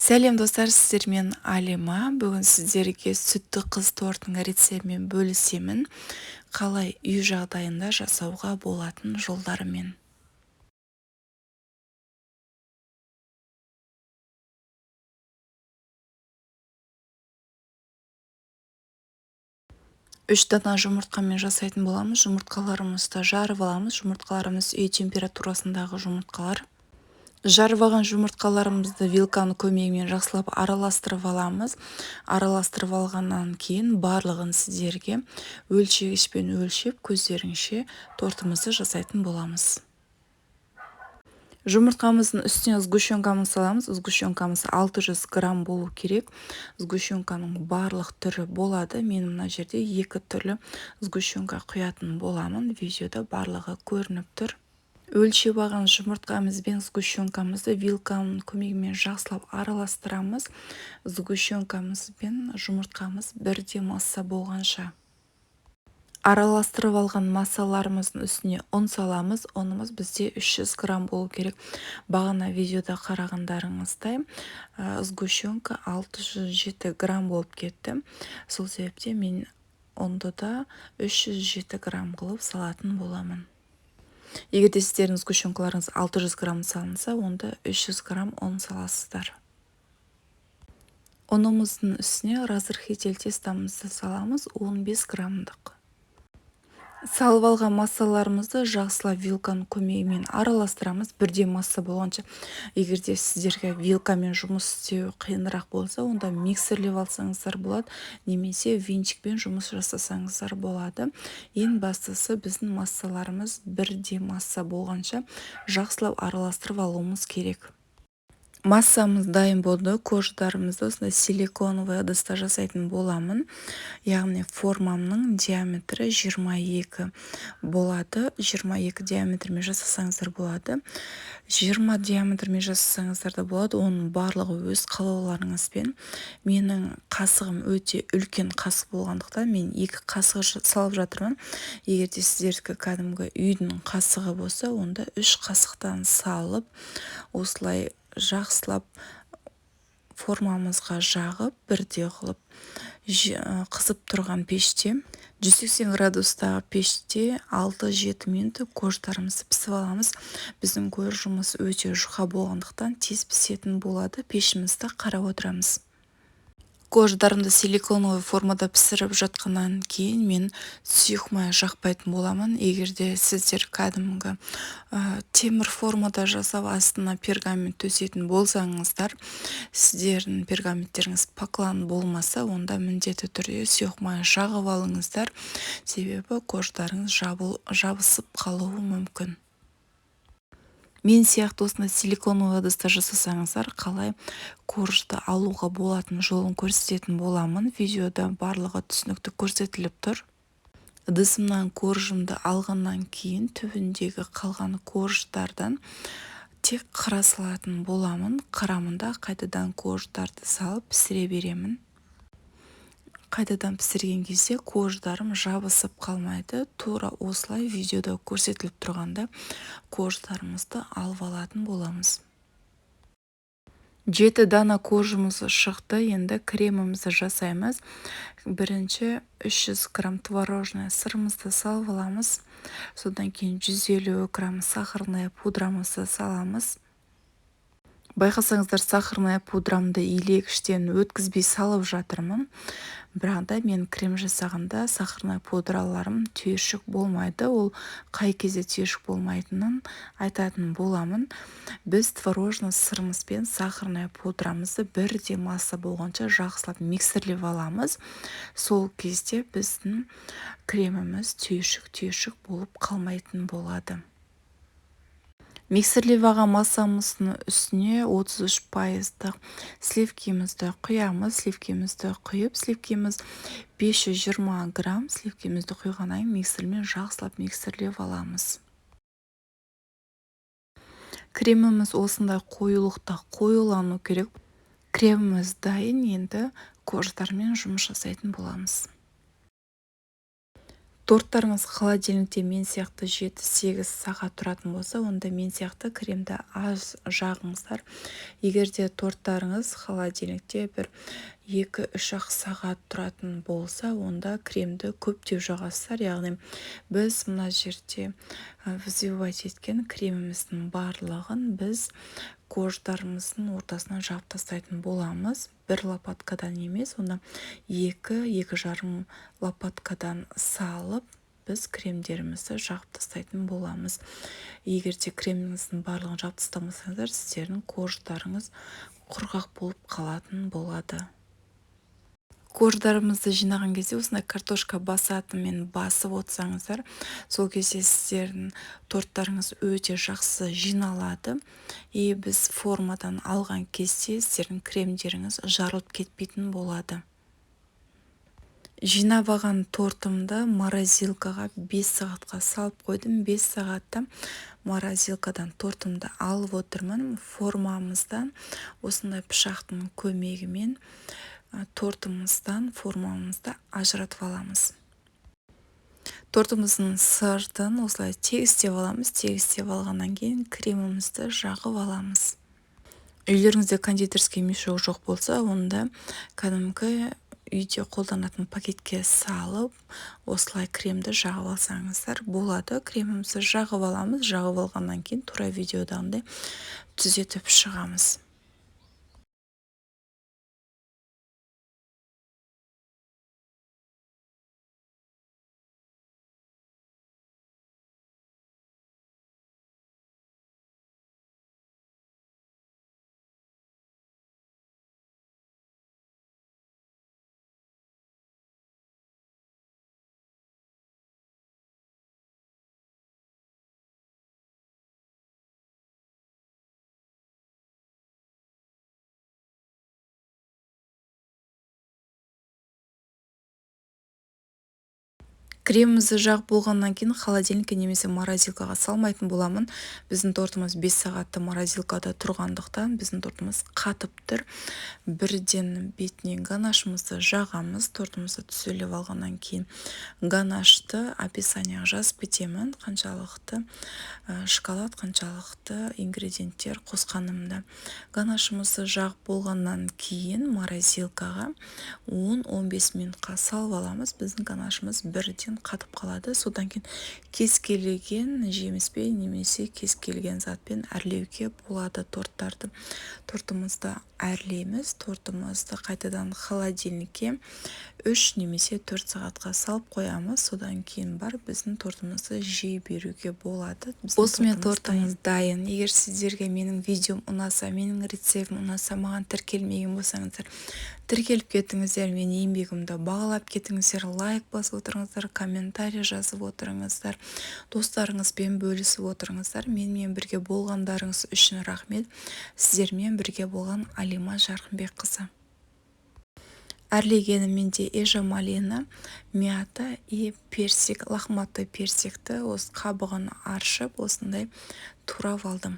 Сәлем достар, сіздермен Алима. Бүгін сіздерге сүтті қыз тортының рецептімен бөлісемін. Қалай үй жағдайында жасауға болатын жолдарымен. 3 дана жұмыртқамен жасайтын боламыз. Жұмыртқаларымызды жарып аламыз. Жұмыртқаларымыз үй температурасындағы жұмыртқалар. Жарып алған жұмыртқаларымызды вилканың көмегімен жақсылап араластырып аламыз. Араластырып алғаннан кейін барлығын сіздерге өлшегішпен өлшеп, көздеріңше тортымызды жасайтын боламыз. Жұмыртқамыздың үстіне сгущенкамызды саламыз. Сгущенкамыз 600 грамм болу керек. Сгущенканың барлық түрі болады. Мен мына жерде 2 түрлі сгущенка құятын боламын. Видеода барлығы көрініп тұр. Өлшеп алған жұмыртқамыз бен сгущенкамызды вилканың көмегімен жақсылап араластырамыз. Сгущенкамыз бен жұмыртқамыз бірдей масса болғанша. Араластырып алған массаларымыздың үстіне ұн саламыз. Ұнымыз бізде 300 грамм болу керек. Бағана видеода қарағандарыңыздай, сгущенка 607 грамм болып кетті. Сол себептен мен ұнды да 307 грамм қылып салатын боламын. Егер де сіздердің сгущенкаларыңыз 600 грамм салынса, онда 300 грамм ұн саласыздар. Ұнымыздың үстіне разрыхлитель тестамызды саламыз, 15 граммдық. Салып алған массаларымызды жақсылап вилканың көмегімен араластырамыз. Бірдей масса болғанша. Егер де сіздерге вилкамен жұмыс істеу қиынырақ болса, онда миксерлеп алсаңыздар болады, немесе венчикпен жұмыс жасасаңыздар болады. Ең бастысы біздің массаларымыз бірдей масса болғанша жақсылап араластырып алуымыз керек. Массамыз дайын болды. Корждарымызды осындай силиконовый ыдыста жасайтын боламын. Яғни формамның диаметрі 22 болады. 22 диаметрмен жасасаңыздар болады. 20 диаметрмен жасасаңыздар да болады. Оның барлығы өз қалауларыңызбен. Менің қасығым өте үлкен қасық болғандықтан мен 2 қасық салып жатырмын. Егер де сіздердікі кәдімгі үйдің қасығы болса, онда 3 қасықтан салып, осылай жақсылап формамызға жағып, бірдей қылып, қызып тұрған пеште, 180 градустағы пеште 6-7 минут корждарымызды пісіп аламыз. Біздің коржымыз өте жұқа болғандықтан тез пісетін болады. Пешімізді қарап отырамыз. Корждарымды силиконовый формада пісіріп жатқаннан кейін мен сұйық май жақпайтын боламын. Егер де сіздер кәдімгі темір формада жасап астына пергамент төсейтін болсаңыздар, сіздердің пергаменттеріңіз паклан болмаса, онда міндетті түрде сұйық май жағып алыңыздар. Себебі корждарыңыз жабысып қалуы мүмкін. Мен сияқты осындай силиконовый ыдыста жасасаңыздар, қалай коржды алуға болатын жолын көрсететін боламын. Видеода барлығы түсінікті көрсетіліп тұр. Ыдысымнан коржымды алғаннан кейін түбіндегі қалған корждардан тек қыра салатын боламын. Қырамында қайтадан корждарды салып пісіре беремін. Қайтадан пісірген кезде корждарым жабысып қалмайды. Тура осылай видеода көрсетіліп тұрғанда корждарымызды алып алатын боламыз. 7 дана коржымыз шықты. Енді кремімізді жасаймыз. Бірінші 300 грамм творожный сырымызды салып аламыз. Содан кейін 150 грамм сахарная пудрамызды саламыз. Байқасаңыздар, сахарная пудрамды илегіштен өткізбей салып жатырмын. Бірақ та мен крем жасағанда сахарная пудраларым түйіршік болмайды. Ол қай кезде түйіршік болмайтынын айтатын боламын. Біз творожный сырымыз бен сахарная пудрамызды бірдей масса болғанша жақсылап миксерлеп аламыз. Сол кезде біздің креміміз түйіршік-түйіршік болып қалмайтын болады. Миксерлеп алған массамыздың үстіне отыз үш пайыздық сливкемізді құямыз. Сливкемізді құйып, сливкеміз 520 грамм сливкемізді құйғаннан кейін миксермен жақсылап миксерлеп аламыз. Креміміз осындай қоюлықта қоюлану керек. Креміміз дайын, енді корждармен жұмыс жасайтын боламыз. Торттарыңыз холодильникте мен сияқты 7-8 сағат тұратын болса, онда мен сияқты кремді аз жағыңыздар. Егер де торттарыңыз холодильникте бір 2-3 сағат тұратын болса, онда кремді көптеу жағасыздар. Яғни біз мына жерде взбивать еткен креміміздің барлығын біз корждарымыздың ортасынан жағып тастайтын боламыз. Бір лопаткадан емес, оны 2-2,5 лопаткадан салып біз кремдерімізді жағып тастайтын боламыз. Егер де креміңіздің барлығын жағып тастамасаңыздар, сіздердің корждарыңыз құрғақ болып қалатын болады. Корждарымызды жинаған кезде осындай картошка басатынмен басып отырсаңыздар, сол кезде сіздердің торттарыңыз өте жақсы жиналады. И біз формадан алған кезде сіздердің кремдеріңіз жарылып кетпейтін болады. Жинап алған тортымды морозилкаға 5 сағатқа салып қойдым. 5 сағатта морозилкадан тортымды алып отырмын. Формамыздан осындай пышақтың көмегімен тортымыздан формамызды ажыратып аламыз. Тортымыздың сыртын осылай тегістеп аламыз. Тегістеп алғаннан кейін кремімізді жағып аламыз. Үйлеріңізде кондитерский мешок жоқ болса, онда кәдімгі үйде қолданатын пакетке салып, осылай кремді жағып алсаңыздар болады. Кремімізді жағып аламыз. Жағып алғаннан кейін тура видеодағындай түзетіп шығамыз. Кремімізді жағып болғаннан кейін холодильникке немесе морозилкаға салмайтын боламын. Біздің тортымыз 5 сағатты морозилкада тұрғандықтан біздің тортымыз қатып тұр. Бірден бетіне ганашымызды жағамыз. Тортымызды түзелеп алғаннан кейін ганашты описанияға жазып кетемін. Қаншалықты шоколад, қаншалықты ингредиенттер қосқанымды. Ганашымызды жағып болғаннан кейін морозилкаға 10-15 минутқа салып аламыз. Біздің ганашымыз бірден қатып қалады. Содан кейін кез келген жеміспен немесе кез келген затпен әрлеуге болады торттарды. Тортымызды әрлейміз. Тортымызды қайтадан холодильникке 3 немесе 4 сағатқа салып қоямыз. Содан кейін барып біздің тортымызды жей беруге болады. Осымен тортымыз дайын. Егер сіздерге менің видеом ұнаса, менің рецептім ұнаса, маған тіркелмеген болсаңыздар, тіркеліп кетіңіздер, менің еңбегімді бағалап кетіңіздер, лайк басып отырыңыздар, комментарий жазып отырыңыздар, достарыңызбен бөлісіп отырыңыздар. Менімен бірге болғандарыңыз үшін рахмет. Сіздермен бірге болған Алима Жарқынбекқызы. Әрлегенім менде эжа малина, мята и персик, лохматый персикті осы қабығын аршып, осындай турап алдым.